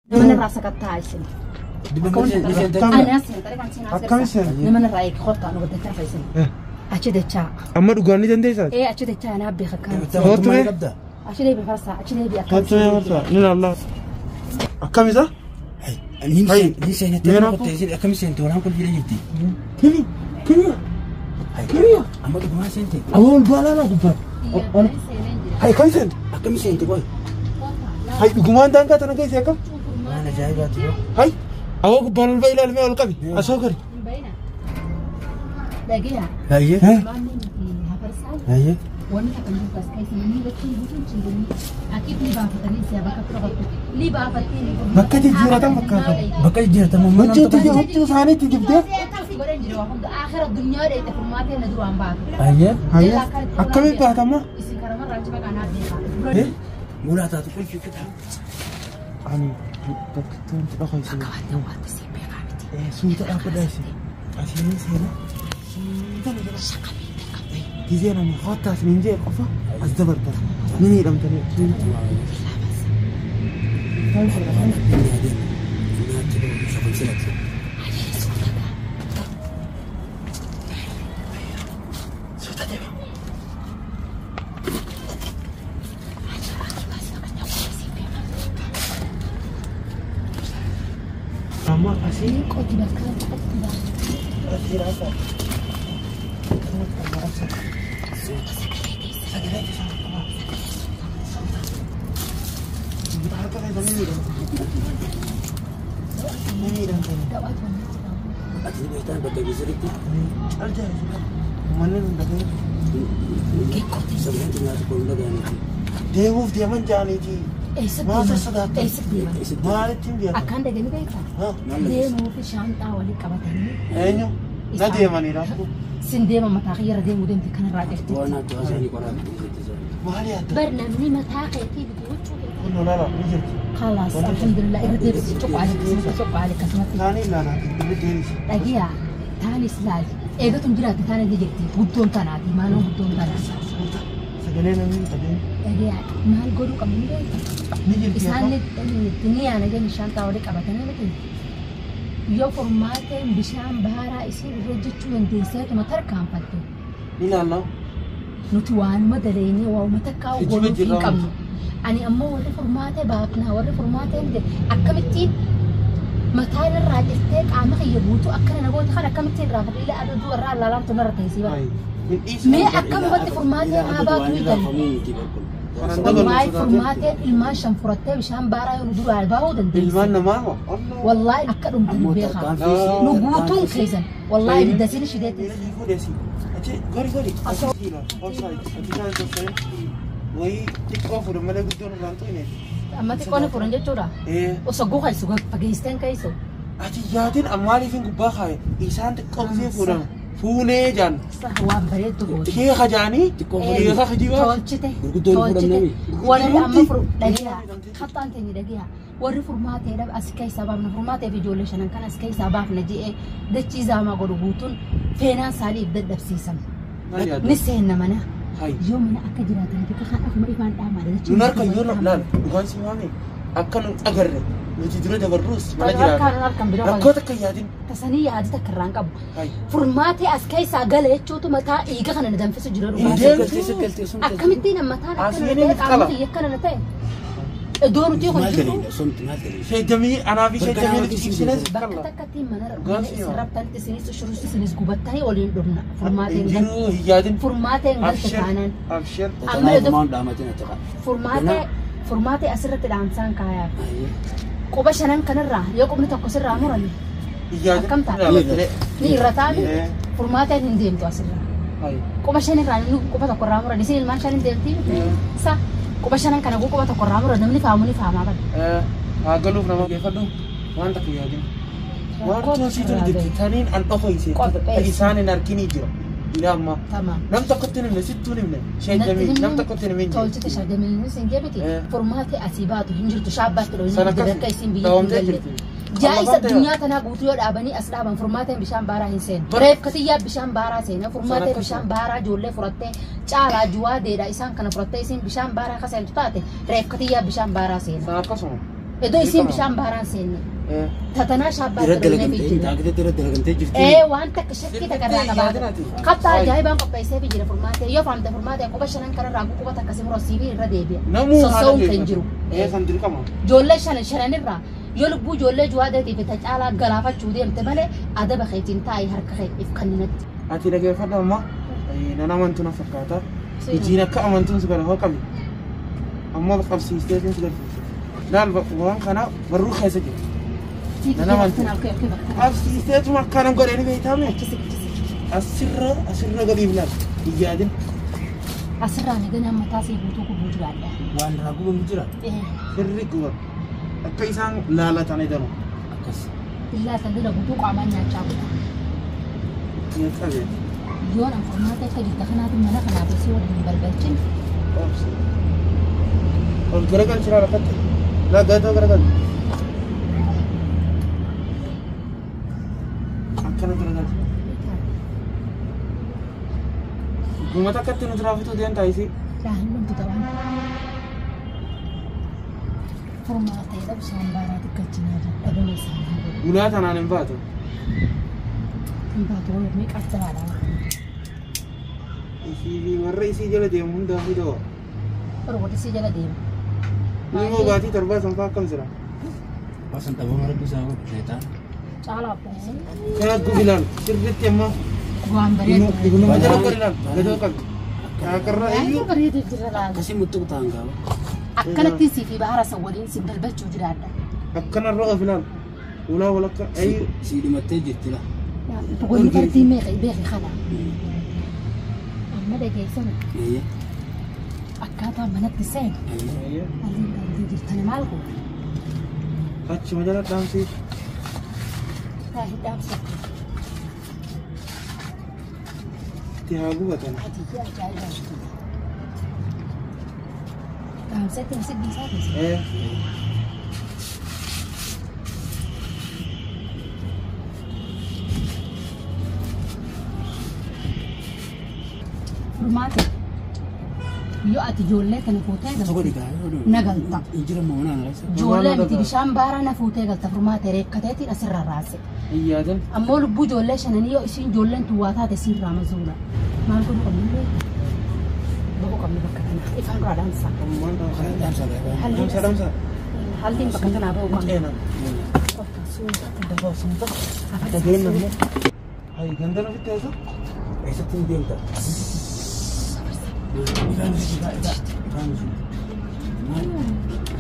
Nama irraa sakattaa isin. Anas kan isin Akkam isin? Nama irraa eegi kottaa nu gaddachaa fa'isin. Achi dachaa. Amma dhugaan ni dandeessaa? Ee achi dachaa anaaf beeka kan. Kootu mee? Achi deebi farsaa achi deebi akka. Kootu mee farsaa? Ni laallaa. Akkam isa? Ni seenattee qottee akkam seente waraan qulfii jirti. Kini kini kini. Amma dhugumaa seente. Amma ol baalaa laa gubbaa. Hai kam seente? Akkam seente qoy. Hai dhugumaan daangaa tana keessa akkam? Waan ajaa'ibaati yoo. Hai awwa gubbaan ol ba'i ilaalmee ol qabi. Asoo gari. Dhageeya. Hayyee. Maanni nuti hafarsaan Hayyee. wanni akka nuti as keessa namni lachuu guutuun cinganii akiif ni baafatanii si'a bakka qabatu ni baafattee ni Bakka jijjiiratan fakkaata. Bakka jijjiiratamu mana Huccuu tiyya huccuu isaaniitti dibdee. Godhan jira waa hunda akhira dunyaa dheete furmaatee na duraan baatu. Hayyee. Hayyee akkamiin baatama? Isin karamarraa achi baqaa naaf beekaa. Mulaa taatu qulfii fitaa. Ani bakka dhuka isin. Waan waanti siin beekaa miti. Suuta dhaabbadhaa isin. Asiin seenaa. Suuta na jala. Gizeen ani kottaa isiniin jee qofa as dabartan. Ni miidhamtanii. Suuta deema. Amma asii Qoti bakka qoti bakka. asii raasaa. Sagalee keessa. Suuta harka keessanii miidhamtu. Ni miidhamtanii. Dawaatu wanni jedhamu. Ati ni beektaan bakka geessanitti. Cal jaa manni nun dhaga'e. Sagaleen xinnaatu kun dhaga'aniiti. Deemuuf deeman jaaniiti. Eessa Maal deeman? sossodaattan? Eessa deeman? Maalitti hin beekan? Akkaan dhaganii beektaa? Haa? Deemuu fi shaanxaa waliin qabatanii Eenyu? Na deemanii rakkoo. sin deema mataa kiyyarra deemuu deemte kanarraa jirti. Waan akka haasanii qoraa. Maal yaadda? Bar namni mataa keetii bitu huccuu keetii. Kun lolaala ni jirti. Khalaas alhamdulillah irra deebisi cuqqaale akkasumatti cuqqaale akkasumatti. Taanii ilaalaati. Irra deebisi. Dhagiyaa taanis laali. Eegatuun jiraatte taanis ni jirti. Guddoon tanaati maaloon guddoon tanaati. Suuta. Sagalee namni hin dhaga'in. Dhagiyaa maal godhuu qabnu ni beektaa? Ni jirti. Isaan ni yaana jenni shaanxaa walii qabatanii miti. Yoo furmaateen bishaan baaraa isiin irra hojjechuu dandeesseetuma tarkaanfatte. Ni ilaallaa. Nuti waanuma daleenyee waanuma takkaa Ijji godhuu hin jijjiirraa qabnu. Ani ammoo warri furmaatee baafnaa warri furmaatee miti akkamittiin mataa irraa cirtee qaama kiyya guutuu akkana nagoota kan akkamittiin irraa fadhiila aduu irraa allaalaamtu narra teessii bara. Hin dhiisu. Mee akkamumatti furmaatee haa baatu ni galu. Wallaahi furmaateen ilmaan shan furattee bishaan baaraa yoo nu duraa baahuu dandeessi. Ilmaan namaa moo? Wallaahi akka dhumtan beekaa. Nu guutuun keessan wallaahi ibidda siin shideetti. Achi gori gori. Asii ilaala. Offside. Ati isaan sossooyin. Wayii xiqqoo fuudhan malee guddoon irraan tuqne. Amma xiqqoon furan jechuudha. Ee. Osoo guukaa isu fageessteen keessu. Ati yaatiin ammaaliifin gubbaa kaaye isaan xiqqoo gisee fuudhan fuunee jaan. Waan bareeddu goote. Sheeka jaanii sheeka kijibaa. Tolchite. Gurguddoon Tolchite. fuudhan Warri amma furu dhagiyaa. Kattaan teenya dhagiyaa. Warri furmaatee dhab as keessaa baafna furmaatee fi ijoollee shanan kan as keessaa baafna je'ee dachii zaamaa godhu guutuun feenaan isaanii dadhabsiisan. Ni seenna mana. Hai. Yoo mana akka jiraatan bika kan akkuma ifaan dhaamaadha jechuudha. Nun harka yoo laal dhugaan si waame akka nun agarre nuti dura dabarruus mana Harkaan jiraata. harkaan bira Rakkoo takka yaadin. Tasanii yaadi takka irraan qabu. Hai. Furmaatee as keessaa gala jechuutu mataa dhiiga kana na danfisu jira Hin dhugaa. deemtu. Akkamittiin mataan akkana na Asiin ta'e inni qaamni qala. kiyya akkana na ta'e. Iddoo nuti kun jirru Sheejjamii anaa fi sheejjamii nuti ibsines bakka qalla. takkatti mana Dhugaan mana si isin hima. rabtanitti isinis ushurus isinis gubattanii waliin dhumna. Furmaateen Hin galte. jiru hin yaadin. Furmaateen galte Abshir. taanaan. Abshir. Amma iddoo furmaatee asirratti dhaamsaan kaayaaf. Quba shanan kanarraa yoo qubni tokko sirraa murame Hin yaadin. Akkam ta'a? Ni irra taa'ame furmaateen hin deemtu asirraa. Hai. Quba shanirraa namni quba tokko irraa muran isin ilmaan shan hin deemti sa quba shanan kana quba tokko irraa muran namni faamu ni faamaa bada. Haa galuuf nama geeffadhu waan takka yaadin. Waan toosiitu ni jirti taniin an dhokoyse isaan hin arginii jira. Ila ammaa. Tamam. Nam tokkotti hin himne sittuu hin himne sheejjamii nam tokkotti hin himin. Tolchite shaajamiin sin jebiti furmaatee asii baatu hin jirtu shaabbaatti dho'in Sana akkas akka isin biyya hin dhawamtee galle. jirti. Jaa'isa addunyaa tanaa guutuu yoo dhaabanii as dhaaban furmaateen bishaan baaraa hin seenu. Reef katiyyaa bishaan baaraa seena furmaateen akkas bishaan baaraa ijoollee furattee caalaa juwaa deedha isaan kana furattee isin bishaan baaraa akka seentu taate reef katiyyaa bishaan baaraa seena. Sana akkasuma. Iddoo isiin bishaan baaraan seenne. Tatanaa shaabbaa Irra dalagamtee taakitatti irra dalagamtee jirti. Waan takka shakkii takka irraa qabaata. Kattaa ajaa'ibaan qopheessee fi jira furmaatee yoo faamte furmaatee quba shanan kanarraa quba takka si murasiifii irra deebi'a. Sossa'uun kan jiru. San dirqama. Ijoollee shanan shananirraa yoo lubbuu ijoollee juwaadeetii fi tacaalaa galaafachuu deemte malee adaba keetiin taa'ee harka kee if kenninatti. Ati dhageeffadhu amma nan amantu na fakkaata. Ijiin akka amantuun si gara hoo qabi. Ammoo qabsiistee si garsiiste. Laal waan kana barruu keessa jira. Nan amantu. Qabsiisteetuma akkana godhanii beektaame. Asirra asirra gadiif laal. Iyyaadin. Asirraa nagaan mataa see guutuu gubuu jiraadha. Waan irraa gubamu jira. Sirri guban. Akka isaan laalatan jedhamu. Akkas. Illaa sandira guutuu qaamaan nyaachaa godha. Qabe. Yoon an furmaata akka jirta kanaatu mana kanaaf si waliin hin balbalchin. Ol garagalchiraa lakkatti. Laa gaatoo garagalchi. Akkana garagalchi. Gumata akkatti nuti raafituu deemtaa isii. Daa'imman ta'an. Furmaata bishaan baaraa xiqqachinaa jira. Dhabama isaanii godhu. Ulaa tanaan hin baatu. Hin baatu wal meeqa jiraadha. Isii fi warra isii jala deemu hundaafuu dawaa. Warra isii jala deemu. Ilmoo baatii torbaa sanfaa akkam jira? Wasan dhabama rabbi isaa godhu sheetaan. Caalaa abbaa. Kana gubilaan sirriitti amma Waan bareedu. Nama jala godhinaan gadoo qabdi. Kaakarra iyyuu. Bareedu jira laala. Akkasii muttuqu ta'an gaafa. Akkanatti sii fi bahara san waliin si balbalchuu jiraadha. Akkanarra of ilaal. Ulaa walakka ayyuu. Sii dhumattee jirti la. Wanni fardii meeqa beeki kana. Amma dhageessan akkaataa manatti seenu. Aliin daldii jirtan maal goota? Achuma jala dhaamsii. Taa'ii dhaamsa. Itti haa gubatan. Ati ajaa'ibaa jirtu. Dhaamsetti si dhiisaa keessa. Furmaate yoo ati ijoollee tana fuutee galte na galta. Ijoollee miti bishaan baaraa na fuutee galta furmaate reekkateetiin asirra raase. Iyyaadan. Ammoo lubbuu ijoollee shananii yoo isiin ijoolleen tun waa taate isiin raamazuudha. Maal godhu qabnu bahuu qabnu bakka kana ifaan duraa dhaamsa. Dhaamsa dhaamsa. Halliin bakka kanaa bahuu qabnu. Hayi ganda ofitti eessa? Eessatti hin deemta?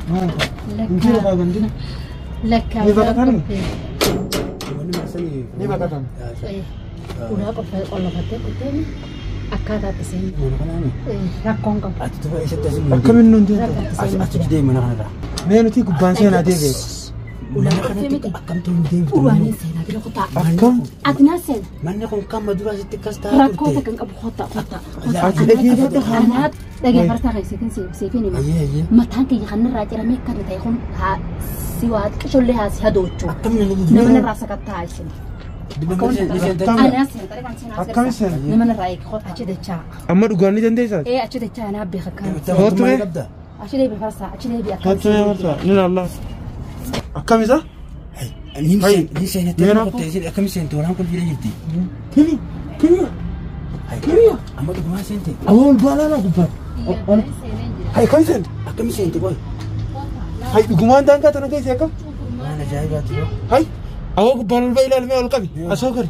Maal hin jiru kaa gandi? Lakkaa. Ni baqatanii? Ni baqatan. Ulaa qollofattee qotteen akkaataatti seenu. Rakkoon qabu. Ati tufa eessatti asii Akkamiin nuun deemta? Achi deemi mana kanarraa. Mee nuti gubbaan seenaa deebi'e. Ulaa qofee miti. Akkam ta'u hin deemtu. Uraanin seenaa bira kutaa. Akkam? Ati naa seena. Manni kun kan madura asitti akkas taa'aa turte. Rakkoo takka hin qabu kottaa kottaa. Ati dhageeffadhu Anaat dhageeffartaa keessatti seefin hima. Mataan kiyya kan irraa ciramee kan ta'e kun si waa xiqqishollee haa si hadoochuu. Akkam namni Nama irraa sakattaa isin. Akkam seena? Nama irraa eegi kottaa achi dachaa. Amma dhugaan ni dandeessaa? Ee achi dachaa anaa beeka kan. Kottu mee? Achi deebi farsaa achi deebi akka. Kottu mee farsaa ni laallaa. Akkam isa? Ni seenattee qottee akkam seente walaan kun jira jirti. Kini kini kini. Amma dhugumaa seente. Awwa ol baalaa laa gubbaa. Hayi akkam seente? Akkam seente qoy. Hayi dhugumaan daangaa tana keessa akkam? Waan ajaa'ibaati. Hayi awwa gubbaan ol ba'i ilaalmee ol qabi asoo gari.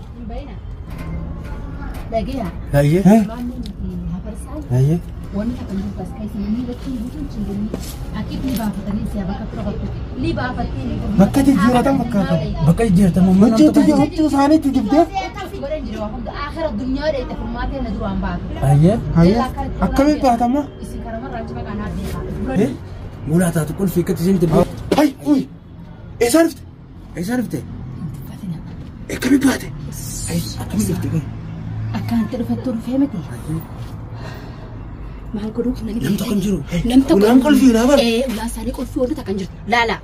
Dhageera. Hayyee. Hayyee. Wanni akka jiru as keessa namni jechuun guutuun cinganii akkitti ni baafatanii si'a bakka qabatu ni baafattee ni Bakka jijjiiratan fakkaata. Bakka jijjiiratan Huccuutti huccuu isaaniitti dibdee. Godhan jira waa hunda akhira dunyaa dheete furmaatee na duraan baatu. Hayyee. Hayyee akkamiin baatama? Isin karamarraa achi baqanaa beekaa. Mulaa taatu qulfii akkatti seente. Hayi uy eessaa dhufte? Eessaa dhufte? Akkamiin baate? Akkamiin dhufte qoy? Akkanatti dhufattuu dhufee miti. Maal godhuu kana Nam tokko hin jiru. Nam tokko. Ulaan qulfii laa bara. Ulaan isaanii qulfii wanta kan jirtu. Laala.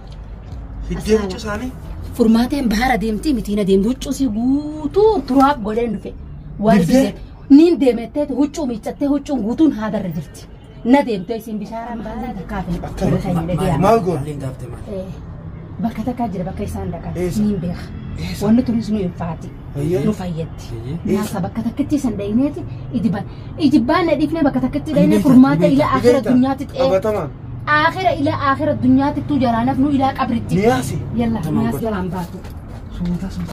Fiddee huccuu isaanii. Furmaateen bahara deemtii mitiin adeemtu huccuu si guutuu turaaf godheen dhufe. Diddee? Niin deemettee huccuu miiccattee huccuun guutuun haadarra jirti. Na deemtee isin bishaaraan bahara takkaafin. Maal goona? Halliin taaftee maal? Bakka takkaa jira bakka isaan dhaqan. Eessa? Niin beeka. Eessa? Wanni tunis nu infaati. Ayyee. Nu fayyaddi. Ayyee. Naasa bakka takkitti san dhayineeti ijibaan. Ijibbaan na dhiifnee bakka takkitti dhayinee Beekta, furmaata beekta. ila akhira dunyaatti xee. Qabatamaan. Akhira ila akhira dunyaatti tuu jalaanaaf nu ilaa qabritti. Niyaasi. Yalla Tamam, niyaas godha. jalaan baatu. Suuta suuta.